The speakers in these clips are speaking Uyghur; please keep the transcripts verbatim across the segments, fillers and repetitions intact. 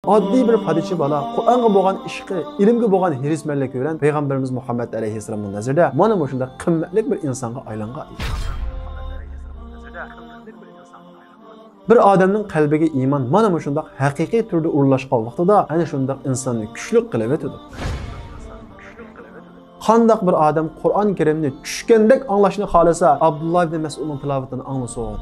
ئاددىي بىر پادىچى بالا قۇرئانغا بولغان ئىشقى، ئىلىمگە بولغان ھېرىسمەنلىكى بىلەن پەيغەمبىرىمىز مۇھەممەد ئەلەيھىسسالامنىڭ نەزىرىدە مانا مۇشۇنداق قىممەتلىك بىر ئىنسانغا ئايلانغان ئىدى. بىر ئادەمنىڭ قەلبىگە ئىمان مانا مۇشۇنداق ھەقىقىي تۈردە ئورۇنلاشقان ۋاقتىدا، ئەنە شۇنداق ئىنساننى كۈچلۈك قىلىۋېتىدۇ. قانداق بىر ئادەم قۇرئان كەرىمنى چۈشكەندەك ئاڭلاشنى خالىسا، ئابدۇللا ئىبنى مەسئۇدنىڭ تىلاۋىتىنى ئاڭلىسۇن.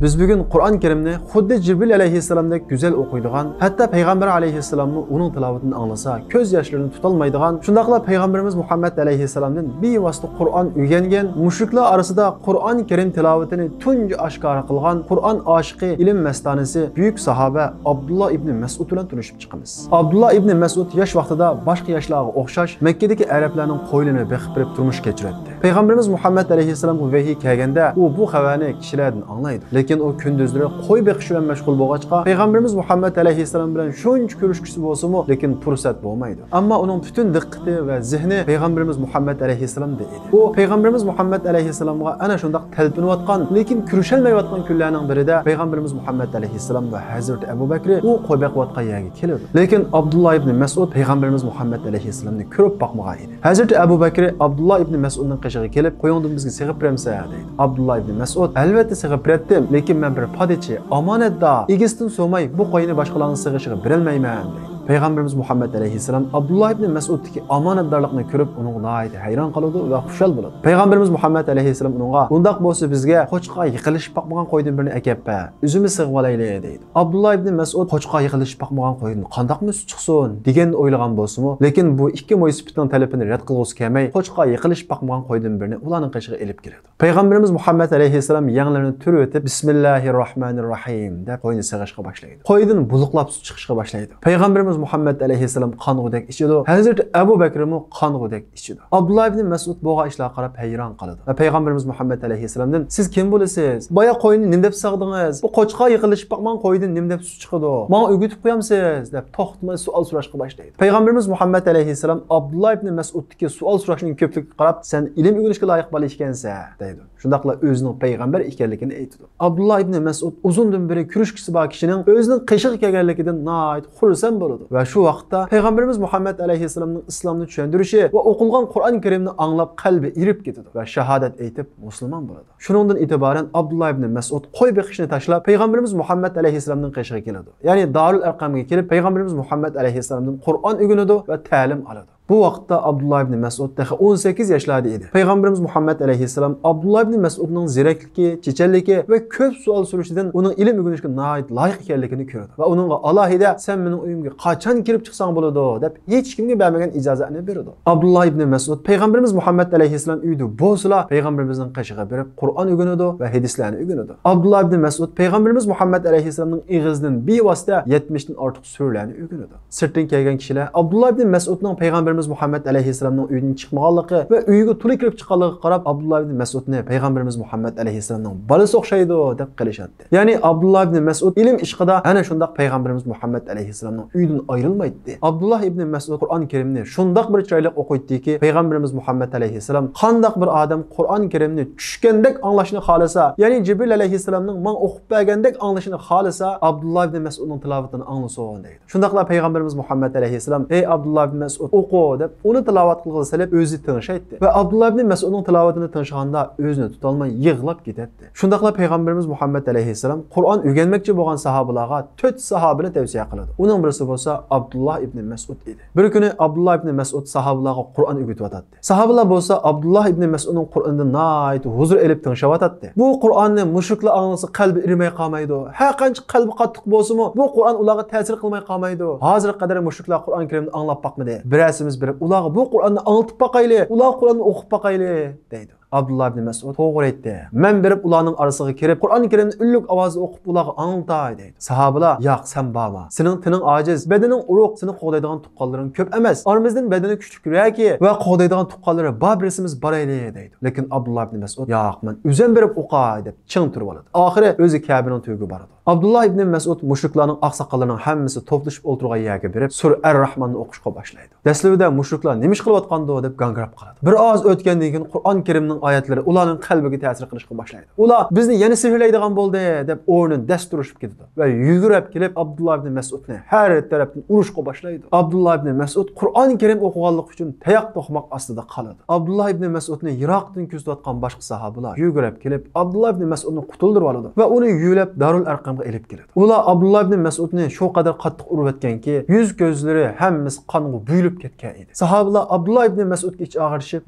بىز بۈگۈن قۇرئان كەرىمنى خۇددى جىبرىل ئەلەيھىسسالامدەك گۈزەل ئوقۇيدىغان، ھەتتا پەيغەمبەر ئەلەيھىسسالاممۇ ئۇنىڭ تىلاۋىتىنى ئاڭلىسا، كۆز ياشلىرىنى تۇتالمايدىغان، شۇنداقلا پەيغەمبىرىمىز مۇھەممەد ئەلەيھىسسالامدىن بىۋاسىتە قۇرئان ئۆگەنگەن، مۇشرىكلار ئارىسىدا قۇرئان كەرىم تىلاۋىتىنى تۇنجى ئاشكارا قىلغان قۇرئان ئاشىقى، ئىلىم مەستانىسى، بۈيۈك ساھابە ئابدۇللا ئىبنى مەسئۇد بىلەن تونۇشۇپ چىقىمىز. ئابدۇللا ئىبنى مەسئۇد ياش ۋاقتىدا باشقا ياشلارغا ئوخشاش مەككىدىكى ئەرەبلەرنىڭ قويلىرىنى بېقىپ بېرىپ تۇرمۇش كەچۈرەتتى. پەيغەمبىرىمىز مۇھەممەد ئەلەيھىسسالامغا ۋەھىي كەلگەندە، ئۇ بۇ خەۋەرنى كىشىلەردىن ئاڭلايدۇ. لېكىن ئۇ كۈندۈزلىرى قوي بېقىش بىلەن مەشغۇل بولغاچقا، پەيغەمبىرىمىز مۇھەممەد ئەلەيھىسسالام بىلەن شۇنچە كۆرۈشكۈسى بولسىمۇ، لېكىن پۇرسەت بولمايدۇ. ئەمما ئۇنىڭ پۈتۈن دىققىتى ۋە زېھنى پەيغەمبىرىمىز مۇھەممەد ئەلەيھىسسالامدا ئىدى. ئۇ پەيغەمبىرىمىز مۇھەممەد ئەلەيھىسسالامغا ئەنە شۇنداق تەلپۈنۈۋاتقان، لېكىن كۆرۈشەلمەيۋاتقان كۈنلەرنىڭ بىرىدە پەيغەمبىرىمىز مۇھەممەد ئەلەيھىسسالام ۋە ھەزرىتى ئەبۇ بەكرى ئۇ قوي بېقىۋاتقان يەرگە كېلىدۇ. لېكىن ئابدۇللا ئىبنى مەسئۇد پەيغەمبىرىمىز مۇھەممەد ئەلەيھىسسالامنى كۆرۈپ باقمىغان ئىدى. ھەزرىتى ئەبۇ بەكرى ئابدۇللا ئىبنى مەسئۇدنىڭ قېشىغا كېلىپ، «قويۇڭدىن بىزگە سېغىپ بېرەمسەن؟» دەيدۇ. ئابدۇللا ئىبنى مەسئۇد، «ئەلۋەتتە سېغىپ بېرەتتىم، لېكىن مەن بىر پادىچى، ئامانەتدار، ئىگىسىدىن سورىماي بۇ قوينى باشقىلارنىڭ سېغىشىغا بېرەلمەيمەن» دەيدۇ. پەيغەمبىرىمىز مۇھەممەد ئەلەيھىسسالام ئابدۇللا ئىبنى مەسئۇدتىكى ئامانەتدارلىقنى كۆرۈپ، ئۇنىڭغا ناھايىتى ھەيران قالىدۇ ۋە خۇشال بولىدۇ. پەيغەمبىرىمىز مۇھەممەد ئەلەيھىسسالام ئۇنىڭغا، «ئۇنداق بولسا بىزگە قوچقا يېقىلىشىپ باقمىغان قويدىن بىرنى ئەكەپ بەر، ئۆزىمىز سېغىۋالايلى» دەيدۇ. ئابدۇللا ئىبنى مەسئۇد، «قوچقا يېقىلىشىپ باقمىغان قويدىن قانداقمۇ سۈت چىقسۇن؟» دېگەننى ئويلىغان بولسىمۇ، لېكىن بۇ ئىككى مويسىپىتنىڭ تەلىپىنى رەت قىلغۇسى كەلمەي، قوچقا يېقىلىشىپ باقمىغان قويدىن بىرنى ئۇلارنىڭ قېشىغا ئېلىپ كېلىدۇ. پەيغەمبىرىمىز مۇھەممەد ئەلەيھىسسالام يەڭلىرىنى تۈرۈۋېتىپ، «بىسمىللاھىررەھمانىررەھىم» دەپ قوينى سېغىشقا باشلايدۇ. قويدىن بۇلۇقلاپ سۈت چىقىشقا باشلايدۇ. پەيغەمبىرىمىز مۇھەممەد ئەلەيھىسسالام قانغۇدەك ئىچىدۇ. ھەزرىتى ئەبۇ بەكرىمۇ قانغۇدەك ئىچىدۇ. ئابدۇللا ئىبنى مەسئۇد بولغان ئىشلارغا قاراپ ھەيران قالىدۇ ۋە پەيغەمبىرىمىز مۇھەممەد ئەلەيھىسسالامدىن، «سىز كىم بولىسىز؟ بايا قوينى نېمە دەپ ساغدىڭىز؟ بۇ قوچقا يېقىلىشىپ باقمىغان قويدىن نېمە دەپ سۈت چىقىدۇ؟ ماڭا ئۆگىتىپ قويامسىز؟» دەپ توختىماي سوئال سوراشقا باشلايدۇ. پەيغەمبىرىمىز مۇھەممەد ئەلەيھىسسالام ئابدۇللا ئىبنى مەسئۇدتىكى سوئال سوراشنىڭ كۆپلۈكىگە قاراپ، «سەن ئىلىم ئۆگىنىشكە لايىق بالا ئىكەنسەن» دەيدۇ. شۇنداقلا ئۆزىنىڭ پەيغەمبەر ئىكەنلىكىنى ئېيتىدۇ. ئابدۇللا ئىبنى مەسئۇد ئۇزۇندىن بېرى كۆرۈشكۈسى بار كىشىنىڭ ئۆزىنىڭ قېشىغا كەلگەنلىكىدىن ناھايىتى خۇرسەن بولىدۇ ۋە شۇ ۋاقىتتا پەيغەمبىرىمىز مۇھەممەد ئەلەيھىسسالامنىڭ ئىسلامنى چۈشەندۈرۈشى ۋە ئوقۇلغان قۇرئان كەرىمنى ئاڭلاپ قەلبى ئېرىپ كېتىدۇ ۋە شاھادەت ئېيتىپ مۇسۇلمان بولىدۇ. شۇنىڭدىن ئېتىبارەن ئابدۇللا ئىبنى مەسئۇد قوي بېقىشنى تاشلاپ، پەيغەمبىرىمىز مۇھەممەد ئەلەيھىسسالامنىڭ قېشىغا كېلىدۇ. يەنى دارۇل ئەرقەمگە كېلىپ، پەيغەمبىرىمىز مۇھەممەد ئەلەيھىسسالامدىن قۇرئان ئۆگىنىدۇ ۋە تەلىم ئالىدۇ. بۇ ۋاقىتتا ئابدۇللا ئىبنى مەسئۇد تېخى ئون سەككىز ياشلاردا ئىدى. پەيغەمبىرىمىز مۇھەممەد ئەلەيھىسسالام ئابدۇللا ئىبنى مەسئۇدنىڭ زېرەكلىكى، چېچەنلىكى ۋە كۆپ سوئال سورىشىدىن ئۇنىڭ ئىلىم ئۆگىنىشكە ناھايىتى لايىق ئىكەنلىكىنى كۆرىدۇ ۋە ئۇنىڭغا ئالاھىدە، «سەن مېنىڭ ئۆيۈمگە قاچان كىرىپ چىقساڭ بولىدۇ» دەپ، ھېچكىمگە بەرمىگەن ئىجازەتنى بېرىدۇ. ئابدۇللا ئىبنى مەسئۇد پەيغەمبىرىمىز مۇھەممەد ئەلەيھىسسالام ئۆيىدە بولسىلا، پەيغەمبىرىمىزنىڭ قېشىغا بېرىپ، قۇرئان ئۆگىنىدۇ ۋە ھەدىسلەرنى ئۆگىنىدۇ. ئابدۇللا ئىبنى مەسئۇد پەيغەمبىرىمىز مۇھەممەد ئەلەيھىسسالامنىڭ ئېغىزىدىن بىۋاسىتە يەتمىشتىن ئارتۇق سۈرىلەرنى ئۆگىنىدۇ. سىرتتىن كەلگەن كىشىلەر ئابدۇللا ئىبنى مەسئۇدنىڭ پەيغەمبىرىمىز مۇھەممەد ئەلەيھىسسالامنىڭ ئۆيىدىن چىقمىغانلىقى ۋە ئۆيىگە تولا كىرىپ چىققانلىقىغا قاراپ، ئابدۇللا ئىبنى مەسئۇدنى پەيغەمبىرىمىز مۇھەممەد ئەلەيھىسسالامنىڭ بالىسى ئوخشايدۇ، دەپ قېلىشاتتى. يەنى ئابدۇللا ئىبنى مەسئۇد ئىلىم ئىشقىدا ئەنە شۇنداق پەيغەمبىرىمىز مۇھەممەد ئەلەيھىسسالامنىڭ ئۆيىدىن ئايرىلمايتتى. ئابدۇللا ئىبنى مەسئۇد قۇرئان كەرىمنى شۇنداق بىر چىرايلىق ئوقۇيتتىكى، پەيغەمبىرىمىز مۇھەممەد ئەلەيھىسسالام، «قانداق بىر ئادەم قۇرئان كەرىمنى چۈشكەندەك ئاڭلاشنى خالىسا، يەنى جىبرىل ئەلەيھىسسالامنىڭ ماڭا ئوقۇپ بەرگەندەك ئاڭلىشىنى خالىسا، ئابدۇللا ئىبنى مەسئۇدنىڭ تىلاۋىتىنى ئاڭلىسۇن» دەيدۇ. شۇنداقلا پەيغەمبىرىمىز مۇھەممەد ئەلەيھىسسالام، «ئەي ئابدۇللا ئىبنى مەسئۇد، ئوقۇ» دەپ، ئۇنى تىلاۋەت قىلغىلى سېلىپ، ئۆزى تىڭشايتتى. ۋە ئابدۇللا ئىبنى مەسئۇدنىڭ تىلاۋىتىنى تىڭشىغاندا، ئۆزىنى تۇتالماي يىغلاپ كېتەتتى. شۇنداقلا پەيغەمبىرىمىز مۇھەممەد ئەلەيھىسسالام قۇرئان ئۆگەنمەكچى بولغان ساھابىلارغا تۆت ساھابىنى تەۋسىيە قىلىدۇ. ئۇنىڭ بىرسى بولسا ئابدۇللا ئىبنى مەسئۇد ئىدى. بىر كۈنى ئابدۇللا ئىبنى مەسئۇد ساھابىلارغا قۇرئان ئۆگىتىۋاتاتتى. ساھابىلار بولسا ئابدۇللا ئىبنى مەسئۇدنىڭ قۇرئىنىدىن ناھايىتى ھۇزۇر ئېلىپ تىڭشاۋاتاتتى. بۇ قۇرئاننى مۇشرىكلار ئاڭلىسا قەلبى ئېرىمەي قالمايدۇ. ھەر قانچە قەلبى قاتتىق بولسىمۇ، بۇ قۇرئان ئۇلارغا تەسىر قىلماي قالمايدۇ. ھازىرغا قەدەر مۇشرىكلار قۇرئان كەرىمنى ئاڭلاپ باقمىدى. بىرەرسىمىز بېرىپ ئۇلارغا بۇ قۇرئاننى ئاڭلىتىپ باقايلى، ئۇلار قۇرئاننى ئوقۇپ باقايلى، دەيدۇ. ئابدۇللا ئىبنى مەسئۇد: «توغرا ئېيتتى. مەن بېرىپ ئۇلارنىڭ ئارىسىغا كىرىپ، قۇرئان كەرىمنى ئۈنلۈك ئاۋازدا ئوقۇپ، ئۇلارغا ئاڭلىتاي» دەيدۇ. ساھابىلار: «ياق، سەن بارما. سېنىڭ تېنىڭ ئاجىز، بەدىنىڭ ئورۇق، سېنى قوغدايدىغان تۇغقانلىرىڭ كۆپ ئەمەس. ئارىمىزدىن بەدىنى كۈچلۈكرەكى ۋە قوغدايدىغان تۇغقانلىرى بار بىرسىمىز بارايلى» دەيدۇ. لېكىن ئابدۇللا ئىبنى مەسئۇد: «ياق، مەن ئۆزۈم بېرىپ ئوقۇي» دەپ چىڭ تۇرۇۋالىدۇ. ئاخىرى ئۆزى كەبىنىڭ تۈۋىگە بارىدۇ. ئابدۇللا ئىبنى مەسئۇد مۇشرىكلارنىڭ ئاقساقاللىرىنىڭ ھەممىسى توپلىشىپ ئولتۇرغان يەرگە بېرىپ، سۈرە ئەر-راھماننى ئوقۇشقا باشلايدۇ. دەسلىپىدە مۇشرىكلار نېمە ئىش قىلىۋاتقاندۇ دەپ گاڭگىراپ قالىدۇ. بىر ئاز ئۆتكەندىن كېيىن قۇرئان كەرىمنىڭ ئايەتلىرى ئۇلارنىڭ قەلبىگە تەسىر قىلىشقا باشلايدۇ. ئۇلار: «بىزنى يەنە سېھىرلەيدىغان بولدى» دەپ ئورنىدىن دەس تۇرۇشۇپ كېتىدۇ ۋە يۈگۈرۈپ كېلىپ ئابدۇللا ئىبنى مەسئۇدنى ھەر تەرەپتىن ئۇرۇشقا باشلايدۇ. ئابدۇللا ئىبنى مەسئۇد قۇرئان كەرىم ئوقۇغانلىقى ئۈچۈن تاياق توقماق ئاستىدا قالىدۇ. ئابدۇللا ئىبنى مەسئۇدنى يىراقتىن كۆزىتىۋاتقان باشقا ساھابىلار يۈگۈرۈپ كېلىپ ئابدۇللا ئىبنى مەسئۇدنى قۇتۇلدۇرۇۋالىدۇ ۋە ئۇنى يۆلەپ دارۇل ئەرقەمگە ئېلىپ كېلىدۇ. ئۇلار ئابدۇللا ئىبنى مەسئۇدنى شۇ قەدەر قاتتىق ئۇرۇۋەتكەنكى، يۈز كۆزلىرى ھەممىسى قانغا بۆلۈپ كەتكەن ئىدى. ساھابىلار ئابدۇللا ئىبنى مەسئۇدقا ئىچ ئاغرىشىپ: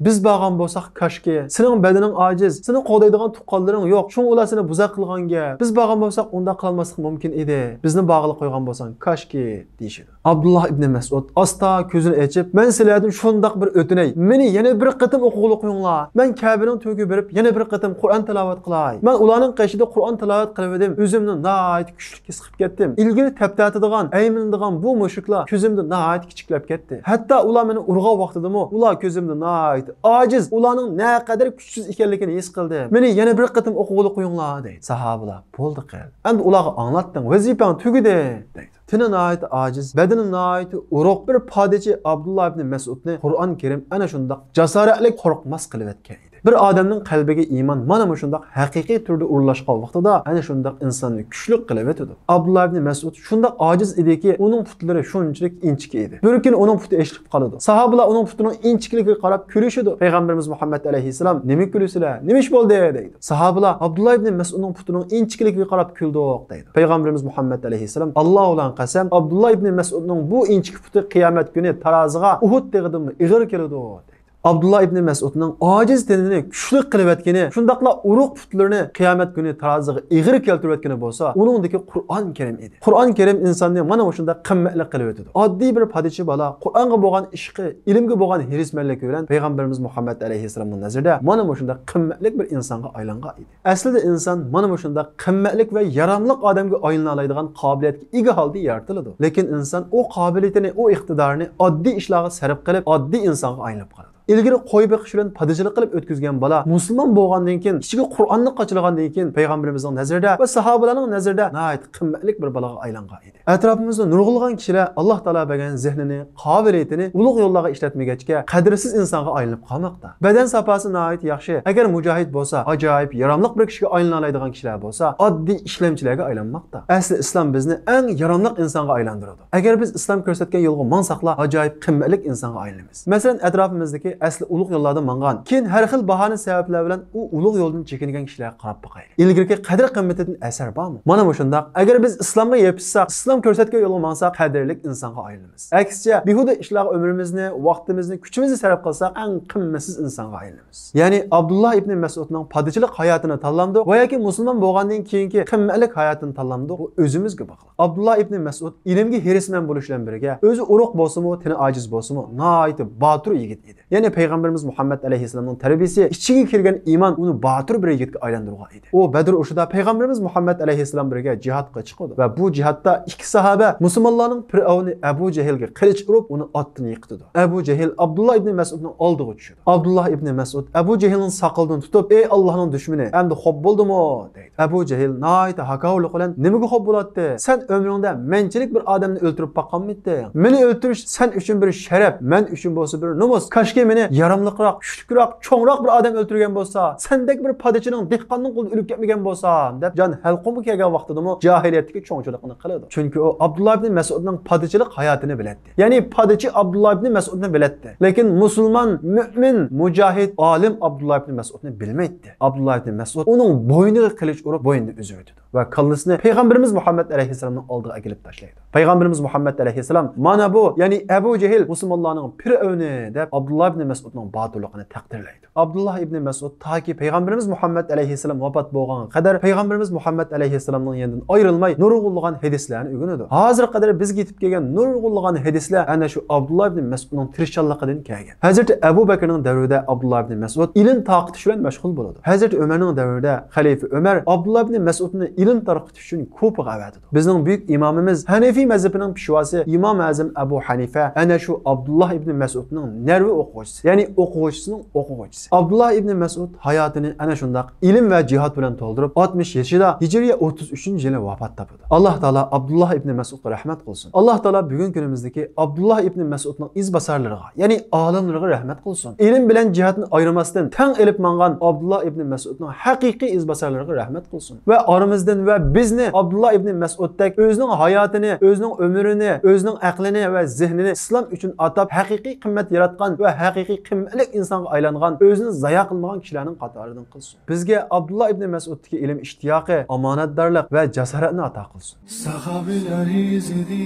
«بىز بارغان بولساق كاشكى، سېنىڭ بەدىنىڭ ئاجىز، سېنى قوغدايدىغان تۇغقانلىرىڭ يوق، شۇڭا ئۇلار سېنى بۇزاق قىلغان گەپ. بىز بارغان بولساق ئۇنداق قىلالماسلىق مۇمكىن ئىدى. بىزنى بارغىلى قويغان بولساڭ كاشكى» دېيىشىدۇ. ئابدۇللا ئىبنى مەسئۇد ئاستا كۆزىنى ئېچىپ: «مەن سىلەردىن شۇنداق بىر ئۆتۈنەي، مېنى يەنە بىر قېتىم ئوقۇغىلى قويۇڭلار. مەن كەبىنىڭ تۈۋىگە بېرىپ يەنە بىر قېتىم قۇرئان تىلاۋەت قىلاي. مەن ئۇلارنىڭ قېشىدا قۇرئان تىلاۋەت قىلىۋىدىم، ئۆزۈمنى ناھايىتى كۈچلۈك ھېس قىلىپ كەتتىم. ئىلگىرى تەپتەتىدىغان، ئەيمىنىدىغان بۇ مۇشرىكلار كۆزۈمدە ناھايىتى كىچىكلەپ كەتتى. ھەتتا ئۇلار مېنى ئۇرغان ۋاقتىدىمۇ ئۇلار كۆزۈمدە ناھايىتى ئاجىز، ئۇلارنىڭ نەقەدەر كۈچسىز ئىكەنلىكىنى ھېس قىلدىم. مېنى يەنە بىر قېتىم ئوقۇغىلى قويۇڭلار» دەيدۇ. ساھابىلار: «بولدى قىل، ئەمدى ئۇلارغا ئاڭلاتتىڭ، ۋەزىپەڭ تۈگىدى» دەيدۇ. تېنى ناھايىتى ئاجىز، بەدىنى ناھايىتى ئورۇق بىر پادىچى ئابدۇللا ئىبنى مەسئۇدنى قۇرئان كەرىم ئەنە شۇنداق جاسارەتلىك، قورقماس قىلىۋەتكەن ئىدى. بىر ئادەمنىڭ قەلبىگە ئىمان مانا مۇشۇنداق ھەقىقىي تۈردە ئورۇنلاشقان ۋاقتىدا، ئەنە شۇنداق ئىنساننى كۈچلۈك قىلىۋېتىدۇ. ئابدۇللا ئىبنى مەسئۇد شۇنداق ئاجىز ئىدىكى، ئۇنىڭ پۇتلىرى شۇنچىلىك ئىنچىكە ئىدى. بىر كۈنى ئۇنىڭ پۇتى ئېچىلىپ قالىدۇ. ساھابىلار ئۇنىڭ پۇتىنىڭ ئىنچىكىلىكىگە قاراپ كۈلۈشىدۇ. پەيغەمبىرىمىز مۇھەممەد ئەلەيھىسسالام: «نېمە كۈلىسىلەر؟ نېمە ئىش بولدى؟» دەيدۇ. ساھابىلار: «ئابدۇللا ئىبنى مەسئۇدنىڭ پۇتىنىڭ ئىنچىكىلىكىگە قاراپ كۈلدۇق» دەيدۇ. پەيغەمبىرىمىز مۇھەممەد ئەلەيھىسسالام: «ئاللا بىلەن قەسەم، ئابدۇللا ئىبنى مەسئۇدنىڭ بۇ ئىنچىكە پۇتى قىيامەت كۈنى تارازىغا ئۇھۇد تېغىدىنمۇ ئېغىر كېلىدۇ» دەيدۇ. ئابدۇللا ئىبنى مەسئۇدنىڭ ئاجىز تېنىنى كۈچلۈك قىلىۋەتكىنى، شۇنداقلا ئورۇق پۇتلىرىنى قىيامەت كۈنى تارازىغا ئېغىر كەلتۈرۈۋەتكىنى بولسا، ئۇنىڭدىكى قۇرئان كەرىم ئىدى. قۇرئان كەرىم ئىنساننى مانا مۇشۇنداق قىممەتلىك قىلىۋېتىدۇ. ئاددىي بىر پادىچى بالا قۇرئانغا بولغان ئىشقى، ئىلىمگە بولغان ھېرىسمەنلىكى بىلەن پەيغەمبىرىمىز مۇھەممەد ئەلەيھىسسالامنىڭ نەزىرىدە مانا مۇشۇنداق قىممەتلىك بىر ئىنسانغا ئايلانغان ئىدى. ئەسلىدە ئىنسان مانا مۇشۇنداق قىممەتلىك ۋە ياراملىق ئادەمگە ئايلىنالايدىغان قابىلىيەتكە ئىگە ھالدا يارىتىلىدۇ. لېكىن ئىنسان ئۇ قابىلىيىتىنى، ئۇ ئىقتىدارىنى ئاددىي ئىشلارغا سەرپ قىلىپ، ئاددىي ئىنسانغا ئايلىنىپ قالىدۇ. ئىلگىرى قوي بېقىش بىلەن پادىچىلىق قىلىپ ئۆتكۈزگەن بالا مۇسۇلمان بولغاندىن كېيىن، ئىچىگە قۇرئاننى قاچىلىغاندىن كېيىن، پەيغەمبىرىمىزنىڭ نەزىرىدە ۋە ساھابىلارنىڭ نەزىرىدە ناھايىتى قىممەتلىك بىر بالىغا ئايلانغان ئىدى. ئەتراپىمىزدا نۇرغۇنلىغان كىشىلەر ئاللا تائالا بەرگەن زېھنىنى، قابىلىيىتىنى ئۇلۇغ يوللارغا ئىشلەتمىگەچكە، قەدىرسىز ئىنسانغا ئايلىنىپ قالماقتا. بەدەن ساپاسى ناھايىتى ياخشى، ئەگەر مۇجاھىد بولسا، ئاجايىپ ياراملىق بىر كىشىگە ئايلىنالايدىغان كىشىلەر بولسا، ئاددىي ئىشلەمچىلەرگە ئايلانماقتا. ئەسلى ئىسلام بىزنى ئەڭ ياراملىق ئىنسانغا ئايلاندۇرىدۇ. ئەگەر بىز ئىسلام كۆرسەتكەن يولغا ماڭساقلا، ئاجايىپ قىممەتلىك ئىنسانغا ئايلىنىمىز. مەسىلەن، ئەتراپىمىزدىكى ئەسلى ئۇلۇغ يوللاردا ماڭغان، كېيىن ھەر خىل باھانە سەۋەبلەر بىلەن ئۇ ئۇلۇغ يولدىن چېكىنگەن كىشىلەرگە قاراپ باقايلى. ئىلگىرىكى قەدىر-قىممىتىدىن ئەسەر بارمۇ؟ مانا مۇشۇنداق. ئەگەر بىز ئىسلامغا يېپىشساق، ئىسلام كۆرسەتكەن يولغا ماڭساق، قەدىرلىك ئىنسانغا ئايلىنىمىز. ئەكسىچە، بىھۇدە ئىشلارغا ئۆمرىمىزنى، ۋاقتىمىزنى، كۈچىمىزنى سەرپ قىلساق، ئەڭ قىممەتسىز ئىنسانغا ئايلىنىمىز. يەنى ئابدۇللا ئىبنى مەسئۇدنىڭ پادىچىلىق ھاياتىنى تاللامدۇق ۋە ياكى مۇسۇلمان بولغاندىن كېيىنكى قىممەتلىك ھاياتىنى تاللامدۇق، بۇ ئۆزىمىزگە باغلىق. ئابدۇللا ئىبنى مەسئۇد ئىلىمگە ھېرىسمەن بولۇش بىلەن بىرگە، ئۆزى ئورۇق بولسىمۇ، تېنى ئاجىز بولسىمۇ، ناھايىتى باتۇر يىگىت ئىدى. يەنى پەيغەمبىرىمىز مۇھەممەد ئەلەيھىسسالامنىڭ تەربىيىسى، ئىچىگە كىرگەن ئىمان ئۇنى باتۇر بىر يىگىتكە ئايلاندۇرغان ئىدى. ئۇ بەدر ئۇرۇشىدا پەيغەمبىرىمىز مۇھەممەد ئەلەيھىسسالام بىرگە جىھادقا چىقىدۇ ۋە بۇ جىھادتا ئىككى ساھابە مۇسۇلمانلارنىڭ پىرئەۋنى ئەبۇ جەھىلگە قىلىچ ئۇرۇپ، ئۇنى ئاتتىن يىقىتىدۇ. ئەبۇ جەھىل ئابدۇللا ئىبنى مەسئۇدنىڭ ئالدىغا چۈشىدۇ. ئابدۇللا ئىبنى مەسئۇد ئەبۇ جەھىلنىڭ ساقىلىدىن تۇتۇپ، «ئەي ئاللاھنىڭ دۈشمىنى، ئەمدى خوپ بولدىمۇ؟» دەيدۇ. ئەبۇ جەھىل ناھايىتى ھاكاۋۇرلۇق بىلەن، «نېمىگە خوپ بولاتتى؟ سەن ئۆمرۈڭدە مەنچىلىك بىر ئادەمنى ئۆلتۈرۈپ باققانمىدىڭ؟ مېنى ئۆلتۈرۈش سەن ئۈچۈن بىر شەرەپ، مەن ئۈچۈن بولسا بىر نومۇس. كاشكى مېنى ياراملىقراق، كۈچلۈكرەك، چوڭراق بىر ئادەم ئۆلتۈرگەن بولسا، سەندەك بىر پادىچىنىڭ، دېھقاننىڭ قولىدا ئۆلۈپ كەتمىگەن بولسام» دەپ جان ھەلقۇمغا كەلگەن ۋاقتىدىمۇ جاھىلىيەتتىكى چوڭچىلىقىنى قىلىدۇ. چۈنكى ئۇ ئابدۇللا ئىبنى مەسئۇدنىڭ پادىچىلىق ھاياتىنى بىلەتتى. يەنى پادىچى ئابدۇللا ئىبنى مەسئۇدنى بىلەتتى. لېكىن مۇسۇلمان، مۆمىن، مۇجاھىد، ئالىم ئابدۇللا ئىبنى مەسئۇدنى بىلمەيتتى. ئابدۇللا ئىبنى مەسئۇد ئۇنىڭ بوينىغا قىلىچ ئۇرۇپ، بوينىنى ئۈزۈۋېتىدۇ. ۋە كاللىسىنى پەيغەمبىرىمىز مۇھەممەد ئەلەيھىسسالامنىڭ ئالدىغا ئەكېلىپ تاشلايدۇ. پەيغەمبىرىمىز مۇھەممەد ئەلەيھىسسالام، «مانا بۇ، يەنى ئەبۇ جەھىل مۇسۇلمانلارنىڭ پىرئەۋنى» دەپ، ئابدۇللا ئىبنى مەسئۇدنىڭ باتۇرلۇقىنى تەقدىرلەيدۇ. ئابدۇللا ئىبنى مەسئۇد تاكى پەيغەمبىرىمىز مۇھەممەد ئەلەيھىسسالام ۋاپات بولغانغا قەدەر پەيغەمبىرىمىز مۇھەممەد ئەلەيھىسسالامنىڭ يېنىدىن ئايرىلماي، نۇرغۇنلىغان ھەدىسلەرنى ئۆگىنىدۇ. ھازىرغا قەدەر بىزگە يېتىپ كەلگەن نۇرغۇنلىغان ھەدىسلەر ئەنە شۇ ئابدۇللا ئىبنى مەسئۇدنىڭ تىرىشچانلىقىدىن كەلگەن. ھەزرىتى ئەبۇ بەكرىنىڭ دەۋرىدە ئابدۇللا ئىبنى مەسئۇد ئىلىم تارقىتىش بىلەن مەشغۇل بولىدۇ. ھەزرىتى ئۆمەرنىڭ دەۋرىدە خەلىپە ئۆمەر ئابدۇللا ئىبنى مەسئۇدنى ئىلىم تارقىتىش ئۈچۈن كۇفىغا ئەۋەتىدۇ. بىزنىڭ بۈيۈك ئىمامىمىز، ھەنىفىي مەزھىپىنىڭ پېشۋاسى ئىمام ئەزەم ئەبۇ ھەنىفە ئەنە شۇ ئابدۇللا ئىبنى مەسئۇدنىڭ نەۋرە ئوقۇغۇچىسى، يەنى ئوقۇغۇچىسىنىڭ ئوقۇغۇچىسى. ئابدۇللا ئىبنى مەسئۇد ھاياتىنى ئەنە شۇنداق ئىلىم ۋە جىھاد بىلەن تولدۇرۇپ، ئاتمىش يېشىدا، ھىجرىيە ئوتتۇز ئۈچىنچى يىلى ۋاپات تاپىدۇ. ئاللاھ تائالا ئابدۇللا ئىبنى مەسئۇدقا رەھمەت قىلسۇن. ئاللاھ تائالا بۈگۈن كۈنىمىزدىكى ئابدۇللا ئىبنى مەسئۇدنىڭ ئىزباسارلىرىغا، يەنى ئالىملىرىغا رەھمەت قىلسۇن. ئىلىم بىلەن جىھادنى ئايرىماستىن، تەڭ ئېلىپ ماڭغان ئابدۇللا ئىبنى مەسئۇدنىڭ ھەقىقىي ئىزباسارلىرىغا رەھمەت قىلسۇن. ۋە ئارىمىزدىن ۋە بىزنى ئابدۇللا ئىبنى مەسئۇدتەك ئۆزىنىڭ ھاياتىنى، ئۆزىنىڭ ئۆمرىنى، ئۆزىنىڭ ئەقلىنى ۋە زېھنىنى ئىسلام ئۈچۈن ئاتاپ، ھەقىقىي قىممەت ياراتقان ۋە ھەقىقىي قىممەتلىك ئىنسانغا ئايلانغان، ئۆزىنى زايا قىلمىغان كىشىلەرنىڭ قاتارىدىن قىلسۇن. بىزگە ئابدۇللا ئىبنى مەسئۇدتىكى ئىلىم ئىشتىياقى، ئامانەتدارلىق ۋە جاسارەتنى ئاتا قىلسۇن. ساھابىلەر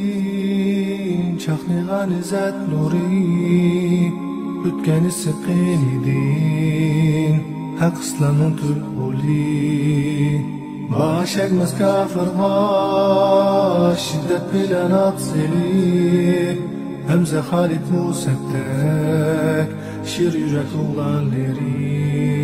ئىزىدىن چاقنىغان ئىززەت نۇرى، ئۆتكەن ئىسسىق قېنىدىن ھەق ئىسلامنىڭ تۈپ غولى. باش ئەگمەس كاپىرغا شىددەت بىلەن ئات سېلىپ، ھەمزە خالىد مۇسەپدەك شىر يۈرەك ئوغلانلىرى.